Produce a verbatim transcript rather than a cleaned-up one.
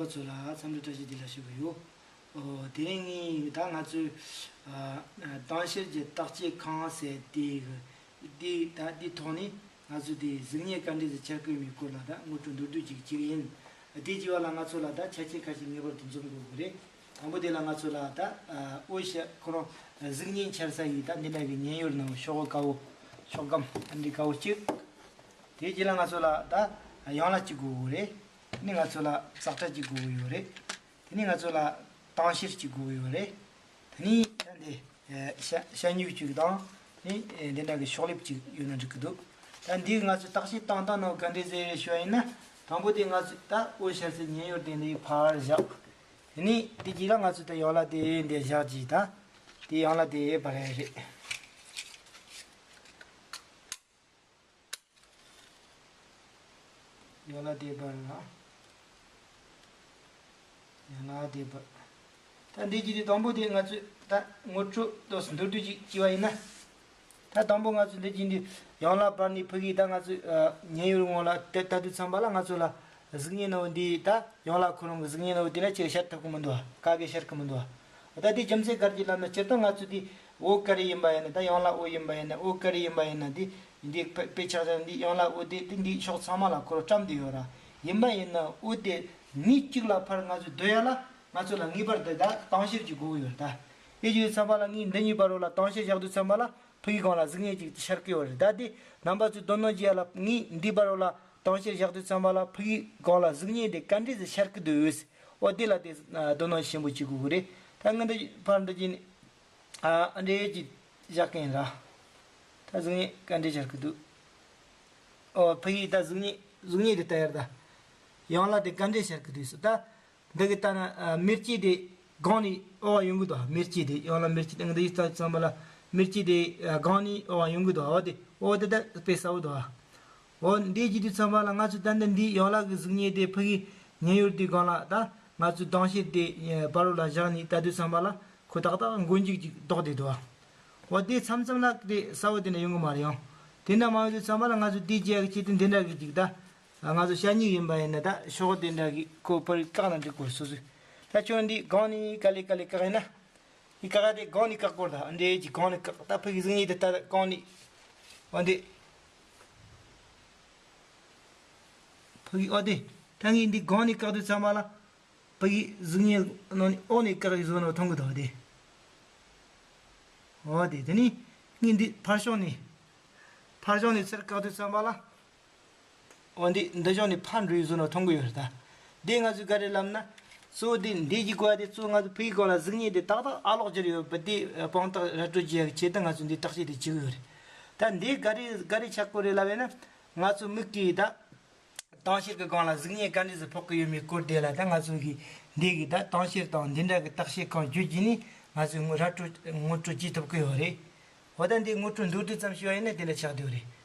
ཚོ་ལ་འཚམས་འདྲི་བཀྲ་ཤིས་བདེ་ལེགས་ཞུ་གི་ཡོད། ཨོ། དེ་རིང་ངས་ད་ང་ཚོའི་ཨ་ཨ་དྭངས་ཤེལ་གྱི་བརྟག་དཔྱད་ཁང་ཟེར་དེ་གི་དེ་ད་དེ་ཐོག་ནས་ང་ཚོས་དེ་གཟུགས་བརྙན་ག་འདྲས་སེ་འཆར་གི་ཡོད་མེད་སྐོར་ལ་ད་ངོ་སྤྲོད་མདོར་བསྡུས་ཅིག་བྱེད་ཀྱི་ཡིན། དེ་བྱེད་པ་ལ་ང་ཚོ་ལ་ད་ཆ་རྐྱེན་ཁ་ཤས་ངེས་པར་དུ་འཛོམས་དགོས་ཀྱི་རེད། དང་པོ་དེ་ལ་ང་ཚོ་ལ་ད་ཨ་འོད་ཤར་ཁོ་རང་གཟུགས་བརྙན་འཆར་ས་ཡི་ད་འདི་འདྲ་གི་བརྙན་ཡོལ་ནང་ཤོག་བུ་དཀར་པོ་ཤོག་སྒམ་ཨ་འདི་དཀར་པོ་གཅིག་དེའི་རྗེས་ལ་ང་ཚོ་ལ་ད་ཡང་ལ་གཅིག་དགོས་ཀྱི་རེད། དེ་ནས་ང་ཚོ་ལ་ཙག་སྒྲ་གཅིག་དགོས་ཀྱི་ཡོད་རེད། དེ་ནས་ང་ཚོ་ལ་དྭངས་ཤེལ་གཅིག་དགོས་ཀྱི་ཡོད་རེད། དེ་ནས་ད་འདི་ཨེ་ཤ་ཤ་སྨྱུག་གཅིག་དང་དེ་ནས་ཨེ་འདི་འདྲ་གི་ཤོག་ལེབ་གཅིག་ཡོད་ན་འགྲིག་གི་འདུག་ད་འདི་ང་ཚོས་བརྟག་དཔྱད་བཏང་སྟངས་ནང་ག་འདྲས་ཟེར་ཞུ་བ་ཡིན་ན། དང་པོ་དེ་ང་ཚོས་ད་འོད་ཤར་སའི་བརྙན་ཡོལ་དེ་འདི་ཕར་བཞག་དེ་ནས་དེ་རྗེས་ལ་ང་ཚོས་ད་ཡང་ལ་དེ་འདི་བཞག་རྗེས་ད་དེ་ཡང་ལ་དེ་འབར་ཡ་རེད། ཡང་ལ་དེ་འབར་ལ། ཡང་ལ་དེ་འབར། ད་འདི་གྱི་དེ་དང་པོ་དེ་ང་ཚོས་ད་ངོ་སྤྲོད་ཏོག་ཙམ་མདོར་བསྡུས་ཅིག་བྱས་པ་ཡིན་ན། ད་དང་པོ་ང་ཚོས་འདི་གྱི་འདི་ཡང་ལ་འབར་ནས་ཕ་གི་ད་ང་ཚོས་ཨ་བརྙན་ཡོལ་ངོས་ལ་དེ་ལྟ་དུས་ཙམ་པ་ལ་ང་ཚོ་ལ་གཟུགས་བརྙན་ནང་འདི་ད་ཡང་ལ་ཁོ་རང་གི་གཟུགས་བརྙན་ནང་དེ་ན་ཅིག་ཤར་ཐུབ་ཀྱི་མི་འདུག་ག་གེ་ཤར་གྱི་མི་འདུག་ད་དེ་རྒྱུ་མཚན་ག་རེ་ལབ་ན་སྤྱིར་བཏང་ང་ཚོ་དེ་འོད་ག་རེ་ཡིན་པ་ཡིན་ན་ད་ཡང་ལ་འོད་ཡིན་པ་ཡིན་ན་འོད་ག་རེ་ཡིན་པ་ཡིན་ན་དེ་འདི་དཔེ་དཔེ་ཆ་ཟེར་འདི་ཡང་ལ་འོད་དེ་དེ་འདི་ཕྱོགས་ཚང་མ་ལ་ཁོ་རང་བཀྲམ་བསྡད་ཡོད་ར། ཡིན་པ་ཡིན་ན་འོད་དེ་མི་གཅིག་ལ་ཕར་ང་ཚོས་སྡོད་ཡ་ལ་ང་ཚོ་ལ་ངེས་པར་དུ་ད་དྭངས་ཤེལ་གྱི་དགོས་ཀྱི་ཡོད་རེད་ད། དེ་བྱས་ཙམ་པ་ལ་ངས་འདི་གཉིས་བར་རོ་ལ་དྭངས་ཤེལ་བཞག་དུས་ཙམ་པ་ལ་ཕ་གི་སྒང་ལ་གཟུགས་བརྙན་ཅིག་ཤར་གྱི་ཡོད་རེད་ད། དེ་རྣམ་པ་ཚོས་དོ་སྣང་བྱེད་ཡ་ལ་ངས་འདི་བར་རོ་ལ་དྭངས་ཤེལ་བཞག་དུས་ཙམ་པ་ལ་ཕ་གི་སྒང་ལ་གཟུགས་བརྙན་དེ་ག་འདྲས་སེ་ཤར་གྱི་འདུག་འོ་དེ་ལ་དེ་དོ་སྣང་ཆེན་པོ་བྱེད་དགོས་ཀྱི་རེད། ད་ངས་འདི་ཕར་འདི་གྱིན་ཨ་འདྲས་ཀྱི་བཞག་གིན་ར། ད་གཟུགས་བརྙན་ག་འདྲས་ཤར་གྱི་འདུག་ཨོ་ཕ་གི་ད་གཟུགས་བརྙན་གཟུགས་བརྙན་དེ་ལྟ་ཡར་ད། ཡང་ལ་དེ་ག་འདྲས་ཤར་གྱི་འདུག་ཟེར་ད། འདི་གི་ལྟ་ན་ཨ་མེ་ལྕེ་དེ་སྒང་ནས་འོ་བ་ཡོང་གི་འདུག་མེ་ལྕེ་དེ་ཡང་ལ་མེ་ལྕེ་དེ་འདི་ཡི་ལྟ་ཙམ་པ་ལ་མེ་ལྕེ་དེ་ཨ་སྒང་ནས་འོ་བ་ཡོང་གི་འདུག་འོ་དེ་འོ་དེ་ད་དཔེ་གསལ་པོ་འདུག་འོ་འདི་བྱེད་དུས་ཙམ་པ་ལ་ང་ཚོས་ད་ལྟ་འདི་ཡང་ལ་གི་གཟུགས་བརྙན་དེ་ཕ་གི་བརྙན་ཡོལ་དེ་སྒང་ལ་ད་ང་ཚོས་དྭངས་ཤེལ་དེ་ཨ་བར་རོ་ལ་བཞག་ནས་ལྟ་དུས་ཙམ་པ་ལ་ཁོ་ཏག་ཏག་མགོ་མཇུག་ཅིག་ལྡོག་བསྡད་འདུག་འོ་དེ་མཚམས་མཚམས་ལ་དེ་གསལ་པོ་དེ་འདྲ་ཡོང་གི་མ་རེད་ཡང་། དེ་འདྲ་མ་ཡོང་དུས་ཙམ་པ་ལ་ང་ཚོས་དེ་བྱེད་ཡག་གི་ཆེད་དུ་འདི་འདྲ་གི་ཅིག་ད། ང་ཚོ་ཤ་སྨྱུག་ཡིན་པ་ཡིན་ན་ད་ཤོག་དེ་འདྲ་གི་ཁོ་པར་བཀག་ན་འགྲིག་གོ་སོ་སོས། ད་ཁྱོད་འདི་སྒང་ནས་ག་ལེ་ག་ལེ་བཀག་ཡིན་ན། འདི་བཀག་དེ་སྒང་ནས་བཀག་གོ་ད་འདྲའི་ཅིག་སྒང་ནས་བཀག་ད་ཕ་གི་གཟུགས་བརྙན་དེ་ད་སྒང་ནས། འོ་འདི། ཕ་གི་འོ་དེ། ད་ངས་འདི་སྒང་ནས་བཀག་དུས་ཙམ་པ་ལ། ཕ་གི་གཟུགས་བརྙན་ནང་ནས་འོག་ནས་བཀག་གི་བཟོ་ནོ་མཐོང་གི་འདུག་དེ། འོ་དེ་དེ་ནི་ངས་འདི་ཕར་ཕྱོགས་ནས་ཕར་ཕྱོགས་ནས་ཚུར་བཀག་དུས་ཙམ་པ་ལ། འོ་འདི་འདི་ཕྱོགས་ནས་ཕར་འགྲོ་ཡི་བཟོ་ནོ་མཐོང་གི་ཡོད་རེད་ད། དེ་ང་ཚོས་ག་རེ་ལབ་ན། གཙོ་བོ་དེ་འདི་གི་དགོས་ཡ་དེ་གཙོ་བོ་ང་ཚོ་ཕ་གི་སྒང་ལ་གཟུགས་བརྙན་དེ་ཏག་ཏག་ཨ་ལོག་གྱུར་ཡོད་པ་དེ་དཔང་རྟགས་ར་སྤྲོད་བྱེད་ཡ་གི་ཆེད་དུ་ང་ཚོས་འདི་བརྟག་དཔྱད་དེ་བྱེད་གི་ཡོད་རེད། ད་འདི་ག་རེ་ག་རེ་ཆགས་གོ་རེད་ལབ་ཡིན་ན། ང་ཚོ་མིག་གིས་ད། དྭངས་ཤེལ་གྱི་སྒང་ལ་གཟུགས་བརྙན་ག་འདྲ་ཞིག་ཕོག་གི་ཡོད་མེད་སྐོར་དེ་ལ་ད་ང་ཚོ་གིས་འདི་གི་ད་དྭངས་ཤེལ་དང་འདི་འདྲ་གི་བརྟག་དཔྱད་ཁང་བརྒྱུད་བགྱིས་ནས་ང་ཚོས་ངོ་ར་སྤྲོད་ངོ་སྤྲོད་བྱེད་ཐུབ་ཀྱི་ཡོད་རེད། འོ་ད་འདི་ངོ་སྤྲོད་མདོར་བསྡུས་ཙམ་ཞུ་བ་ཡིན་ན་དེ་འདྲ་ཆགས་བསྡད་ཡོད་རེད།